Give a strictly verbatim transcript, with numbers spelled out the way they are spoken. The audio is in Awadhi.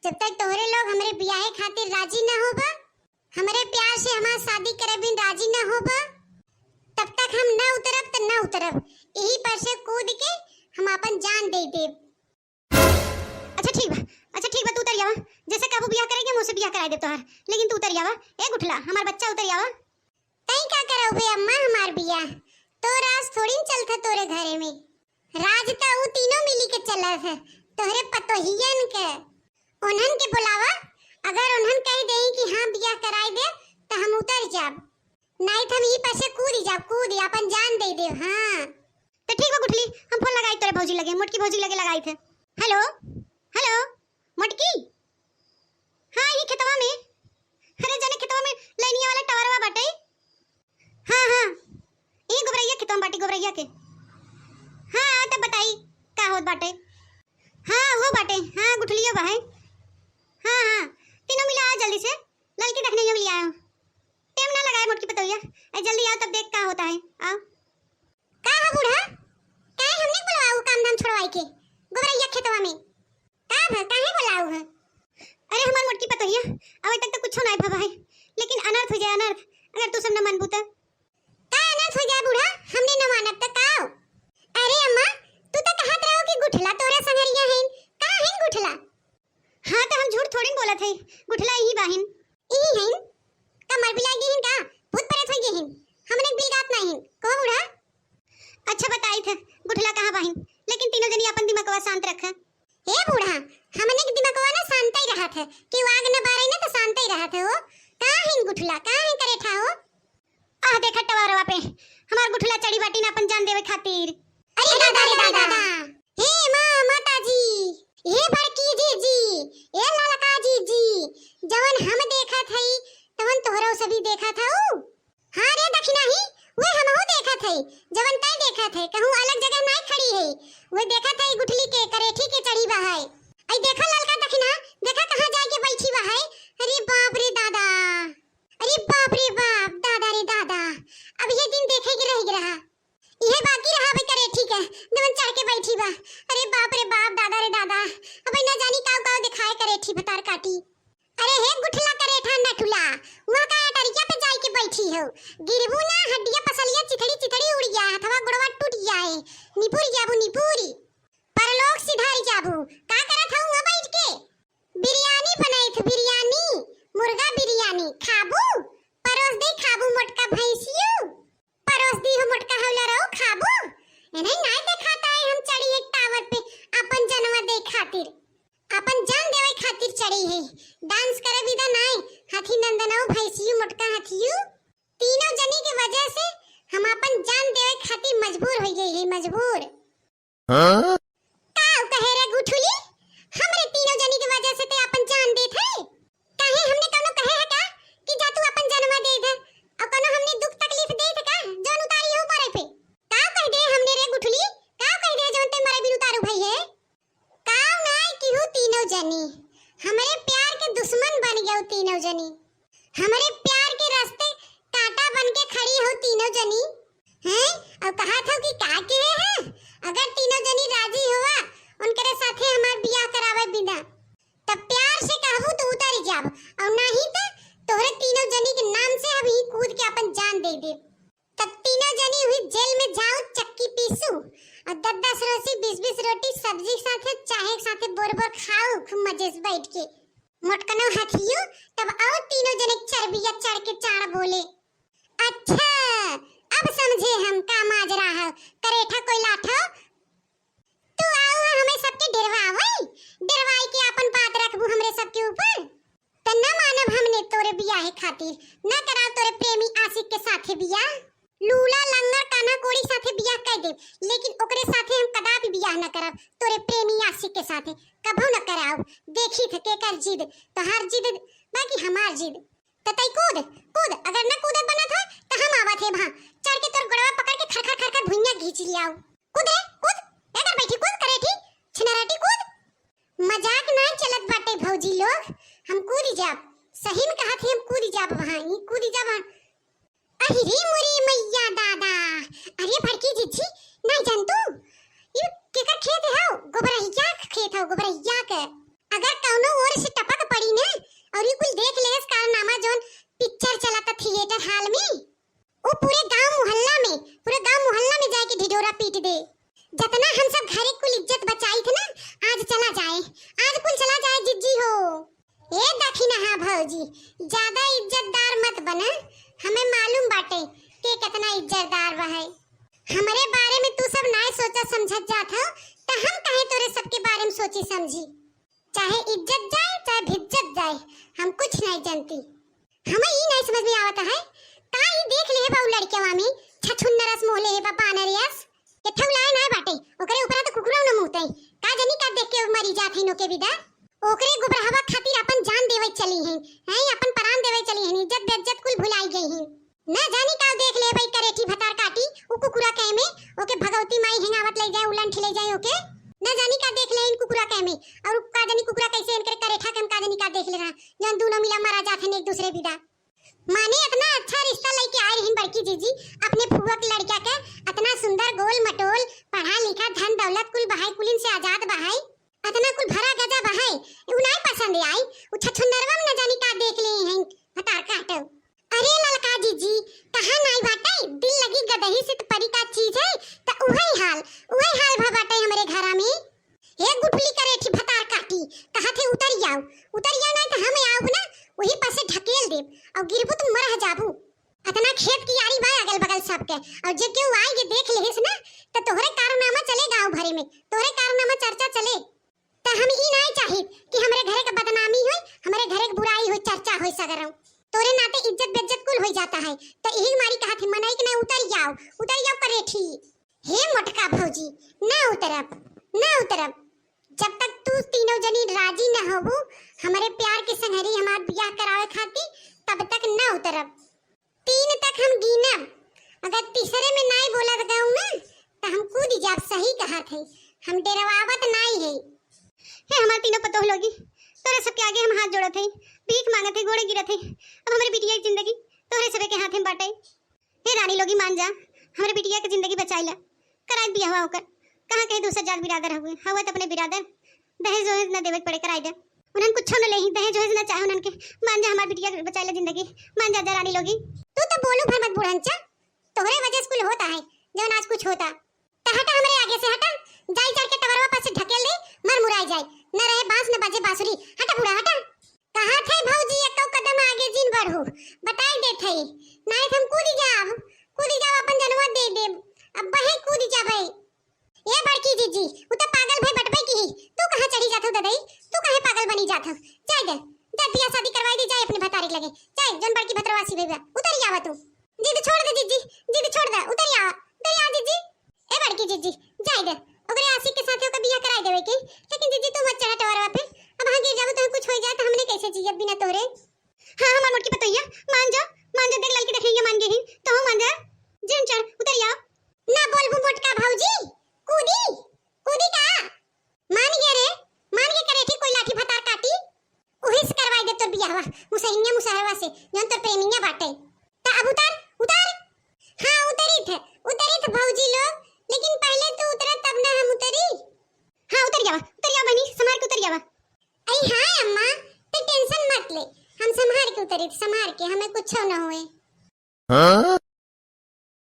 जब तक तोहरे लोग हमरे बियाहे खातिर राजी न होबा, हमरे प्यार से हमार शादी करे बिन राजी न होबा, तब तक हम न उतरब त न उतरब। यही पर से कूद के हम आपन जान दे देब। अच्छा ठीक बा, अच्छा ठीक बा, तू उतर जावा। जैसे कहबू बियाह करेके, हम ओसे बियाह कराई देब तोहार, लेकिन तू उतर जावा। ए गुठला, हमार बच्चा, उतर जावा। तई का करउबे अम्मा हमार बियाह? तोर राज थोड़ी न चलत ह तोरे घरे में। राज त ऊ तीनों मिली के चलत ह, तोहरे पतोहियन के। उन्हन के बोलावा, अगर उन्हन कह देई कि हाँ बियाह कराई दे, त हम उतर जाब, नाहीं त हम ई पर से कूद जाब, कूद आपन जान दे देब। हाँ त ठीक बा गुठली, हम फोन लगाई तोरे भौजी लगे, मोटकी भौजी लगे लगाई थे। हेलो, हेलो, मोटकी। हाँ, ई खेतवा में, अरे जने खेतवा में लइनिया वाला टवरवा बाटे। हाँ, हाँ, ई गोबरैया खेतवा में बाटे, गोबरैया के। हाँ, आ तब बताई का होत बाटे। हाँ, वो बाटे, हाँ, गुठलियो बा है। हाँ, हाँ, तीनों मिला आ जल्दी से, ललकी दखिनैया मिला आओ। टेम ना लगाए मोटकी पतोहिया, ए जल्दी आओ तब देख का होता है, आओ। का है बूढ़ा? काहे हमने बुलवाऊ काम धाम छोड़वाई के? गोबरैया खेतवा में। का भ-, काहे बुलाऊ है? अरे हमार मोटकी पतोहिया, अबे तक तो कुछो नाय भवा है, लेकिन अनर्थ हो जाए, अनर्थ, अगर तू सब न मानबू त। का अनर्थ हो जाए बूढ़ा? हमने न मानब त का हो? अरे अम्मा, तू तो कहत रहो कि गुठला तोरे संगरिया हैं, कहाँ हैं गुठला? हाँ, त हम झूठ थोड़ी न बोलत है, गुठला इही बाहिन। इही हैं? का मर बिलाई गई हैं का? भूत प्रेत हो गई हैं? हमने बिलगात नहीं हैं। कहो बूढ़ा। अच्छा बताई थे, गुठला कहाँ बाहिन? लेकिन तीनों जनी अपन दिमागवा शांत रख। हे बूढ़ा, हमने के दिमागवा ना शांत ही रहत है, कि आग न बारे ना तो शांत ही रहत है हो। कहाँ हैं गुठला, कहाँ हैं करेठा हो? आह, देखा टवारवा पे हमार गुठला चढ़ी बाटी ना अपन जान देवे खातिर। अरे दादा रे दादा। हे माँ, माता जी, हे बड़की जीजी, ए ललका जीजी, जवन हम देखत हई, तवन तोहरो सभी देखत हऊ। हाँ रे दखिनाही, वे हमहू देखत हई, जवन तै देखत है, कहूँ अलग जगह नाय खड़ी है, वे देखत हई गुठली के करेठी के चढ़ी बा है। आई देखा ललका दखिना, देखा कहाँ जाए के बैठी बा है। अरे बाप रे दादा, अरे बाप रे बाप, दादा रे दादा, अब ये दिन देखे के रह गया रहा। इहे बाकी रहा भाई करेठी के, जवन चढ़ के बैठी बा। अरे बाप रे बाप, दादा रे दादा, अब ना जानी काऊ काऊ दिखाए करेठी भतार काटी। अरे हे गुठला करेठा नठुला, वहाँ का अटरिया पे जाए के बैठी हो, गिरबू ना हड्डिया पसलिया चिथड़ी चिथड़ी उड़ गया, हथवा गोड़वा टूट जाए, निपुर जाबू निपुरी, परलोक सिधारी जाबू। का करत हऊ वहाँ बैठ के? बिरयानी बनाई थे, बिरयानी, मुर्गा बिरयानी खाबू? परोस दे खाबू मोटका भैंसियो, परोस दी हो मोटका हौला रहो खाबू? इन्हें नाय देखाता है हम चढ़ी एक टावर पे अपन जनवा दे खातिर, अपन जान देवे खातिर चढ़ी है। डांस करे बिदा नाय, हाथी नंदनऊ भैंसियो मोटका हाथियो। तीनों जनी के वजह से हम अपन जान देवे खातिर मजबूर हो गई है, मजबूर। हाँ? का कहे रे गुठुली? हमरे तीनों जनी के वजह से ते अपन जान देत है? काहे हमने कौनो कहे है का कि जा तू अपन जनवा दे दे? और कौनो हमने दुख तकलीफ देत है का जौन उतारी हो मरे पे? का कह दे हमने रे गुठुली? का कह दे जौन ते मरे बिन उतारू भई है? का नाय किहू तीनों जनी, हमरे प्यार के दुश्मन बन गयो तीनों जनी। हमरे प्यार के रास्ते कांटा बन के खड़ी हो तीनों जनी, हैं? और कहा था कि का किहे है? अगर तीनों जनी राजी हुआ, उनकरे साथे हमार बियाह करावे बिना, तब प्यार से कहबू तो उतर जाब, और नहीं तो तोहरे तीनों जनी के नाम से हम ही कूद के अपन जान दे देब। तब तीनों जनी हुई जेल में जाओ, चक्की पीसू, और दस दस रोटी, बीस बीस रोटी सब्जी के साथे, चाहे के साथे बोर बोर खाओ खूब मजे से बैठ के। मोटकनो हथियो, तब आओ तीनों जने चरबिया चढ़ के चाड़ बोले। अच्छा, अब समझे हम का माजरा है, करेठा कोई लाठो। तू आओ है हमें सबके डेरवावे, डेरवाई के अपन बात रखबू हमरे सबके ऊपर। त न मानब हमने तोरे बियाहे खातिर, न कराओ तोरे प्रेमी आशिक के साथे बियाह। लूला लंगड़ कान्हा कोड़ी साथे बियाह कर देब, लेकिन ओकरे साथे हम कदापि बियाह न करब, तोरे प्रेमी आशिक के साथे कभो न कराओ। देखी थे केकर जिद, तोहार जिद बाकी हमार जिद। त तई कूद, कूद, अगर न कूदत बनत है त हम आवत है वहाँ, चढ़ के तोर गोड़वा पकड़ के खरखर खरखर भुइयां घींच लियाऊ। कूद रे, कूद, एकर बैठी कूद, करेठी, छिनराटी कूद। मजाक ना चलत बाटे भौजी लोग, हम कूद जाब, सही में कहत ही हम कूद जाब वहाँ, ई कूद जाब वहाँ। अहि रे मोरे मैया दादा, अरे बड़की जिज्जी, ना जानतू? ई केकर खेत है? गोबरैया के खेत है, गोबरैया के। अगर कौनो भौजी, ज्यादा इज्जतदार मत बना, हमें मालूम बाटे के कितना इज्जतदार बा है। हमरे बारे में तू सब नाय सोचत समझत जात हो, त हम काहे तोरे सबके बारे में सोची समझी? चाहे इज्जत जाए, चाहे भिज्जत जाए, हम कुछ नाय जानती। हमें ई नाय समझ में आवत है, का ई देख लेहे बा उ लड़कवा में, छछुन्नर अस मोह लेहे बा, बानर अस। के ठौलाए नाय बाटे, ओकरे ऊपर त कुकुरो न मुतई। का जानी का देख के मरी जात है नोके बिदा। ओकरे गुबरहवा खातिर अपन जान देवे चली हैं, हैं, अपन परान देवे चली हैं, इज्जत बेइज्जत कुल भुलाई गई हैं। न जानी का देख ले भाई करेठी भतार काटी, उ कुकुरा के में, ओके भगवती माई हेंगावत ले जाए, उलंठी ले जाए ओके। न जानी का देख ले इन कुकुरा के में, और का जानी कुकुरा कैसे इनके करेठा के में का जानी का देख ले रहा, जौन दोनों मिला मारा जात हैं एक दूसरे बिदा। माने इतना अच्छा रिश्ता लेके आए रही बड़की जीजी, अपने फुआ के लड़का के, इतना सुंदर गोल मटोल, पढ़ा लिखा, धन दौलत कुल बहाई, कुलिन से आजाद बहाई, इतना कुल भरा गजा बहाई, उ नाय पसंद आई, उ छछुन्नरवा में न जानी का देख ले हैं, भतार काटो। अरे ललका जीजी, कहाँ नाई बाटे, दिल लगी गदही से त परी का चीज है, त उहई हाल, उहई हाल भा बाटे हमरे घरा में। हे गुठली करेठी भतार काटी, कहा थे उतर जाओ, उतर जाओ नाई त हम आउब ना, वही पासे ढकेल देब, और गिरबू त मरह जाबू। अतना खेत कियारी बा अगल बगल सबके, और जे केहू आई के देख लेहिस ना, त तोहरे कारनामा चले गाँव भरे में, तोहरे कारनामा चर्चा चले। त हम ई नाई चाहित कि हमरे घरे के बदनामी होई, हमरे घरे के बुराई होई, चर्चा होई सगरम। तोरे नाते इज्जत बेइज्जत कुल होई जाता है। त यही मारी कहा थी मनई के ना उतर जाओ, उतर जाओ करेठी। हे मोटका भौजी, ना उतरब, ना उतरब। जब तक तू तीनों जनी राजी न होबू हमरे प्यार के संगरी हमार बियाह करावे खातिर, तब तक ना उतरब। तीन तक हम गिनब, अगर तीसरे में नाई बोलत गऊ ना, त हम कूद जाब, सही कहत है, हम डेरवावत नाई है। हे हमार तीनों पतोह लोगी, तोरे सबके आगे हम हाथ जोड़त हई, भीख मांगत हई, गोड़े गिरत हई। अब हमरे बिटिया की जिंदगी तोहरे सबे के हाथे में बाटे। हे रानी लोगी मान जा, हमरे बिटिया के जिंदगी बचाइला, कराई बियाहवा ओकर। कहाँ कहीं दूसर जात बिरादर हुए, हवा त अपने बिरादर, दहेज वहेज न देवे के पड़े, कराई दे। उन्हन कुछो न लेही, दहेज वहेज न चाहे उन्हन के। मान जा हमार बिटिया के बचाइला जिंदगी, मान जा, जा रानी लोगी। तू तो बोलू भर मत बुढ़नचा, तोहरे वजह से कुल होता है, जौन आज कुछ होता। त हटा हमरे आगे से, हटा। जाई चढ़ के टवरवा पर से ढकेल दे, मर मुराई जाए। न रहे बांस न बजे बांसुरी। हटा बूढ़ा, हटा। कहा थे भौजी, एको कदम आगे जिन बढ़ू। बताई देत हई। नाहीं त हम कूदी जाब। कूदी जाब, अपन जनवा दे देब। अब बहे कूदी जाबे। ए बड़की जीजी, उ त पागल भई बटबे की ही। तू कहाँ चढ़ी जात हो ददई? तू काहे पागल बनी जात हो? जाए दे। जा बियाह शादी करवाई दे, जाए अपने भतारे के लगे। जाए, जौन बड़की भतरवासी भई बा। उतरी आवा तू। जिद छोड़ दे जीजी, जिद छोड़ दे, उतरी आवा। उतरी आवा जीजी। ए बड़की जीजी, जाए दे, ओकरे आशिक के साथे ओकर बियाह कराई देवे के। लेकिन जीजी, तू मत चढ़ा टवरवा पे। अब हाँ गिर जाबू, तोहे कुछ हो जाए, त हमने कैसे जियब बिना तोहरे? हाँ, हमार मोटकी पतोहिया, मान जा, मान जा, देख ललकी देखैया मान गई ही, तोहू मान जा। जिन चढ़, उतर जा। ना बोलबू मोटका भौजी, कूदी, कूदी का? मान गया रे, मान गया करे ठीक कोई लाठी भतार काटी। उही से करवाई दे तोर बियाहवा, मुसहिनिया मुसहरवा से, जौन तोर प्रेमिया बाटे। त अब उतर, उतर। हाँ, उतरी थे, उतरी थे भौजी लोग, लेकिन पहले तू उतरा तब ना हम उतरी। हाँ, उतर जावा, उतर जावा बहनी, संभार के उतर जावा। अई हाँ अम्मा, ते tension मत ले, हम संभार के उतरी थे, संभार के, हमें कुछ न होए। हाँ?